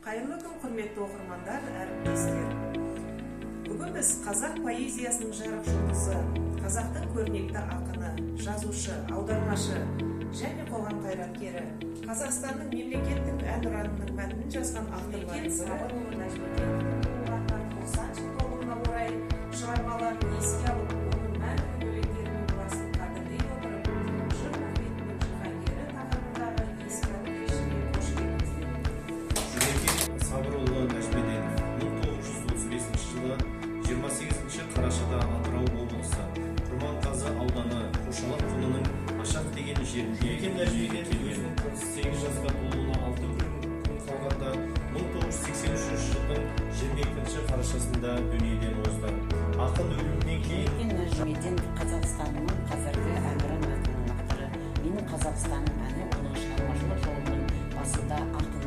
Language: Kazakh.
Қайырлы күн, құрметті оқырмандар, әріптестер! Бүгін біз қазақ поэзиясының жарық жұлдызы, қазақтың көрнекті ақыны, жазушы, аудармашы және қоғам қайраткері, Қазақстанның мемлекеттік әнұранының мәтінін жазған авторлардың бірі Сабырұлы Нәжімеденовтің туғанына 90 жыл толуына орай шығармаларын еске алып, оның мәңгілік өлеңдері мен мұрасын қадірлей отырып, жыр мұхитының жиһангері тақырыбындағы еске алу кешіне қош келдіңіздер. Жұмекен Сабырұлы Нәжімеденов 1935 жылы 28 қарашада Атырау облысы Құрманғазы ауданы Қошалақ құмының Ашақ деген жерінде. Жұмекен Нәжімеденов өзінің 48 жасқа толуына 6 күн қалғанда 1983 жылдың 22 қарашасында дүниеден озды. Ақын өлімінен кейін Жұмекен Нәжімеденов – Қазақстанның қазіргі Әнұран мәтінінің авторы. «Менің Қазақстаным» әні оның шығармашылық жолының басында ақын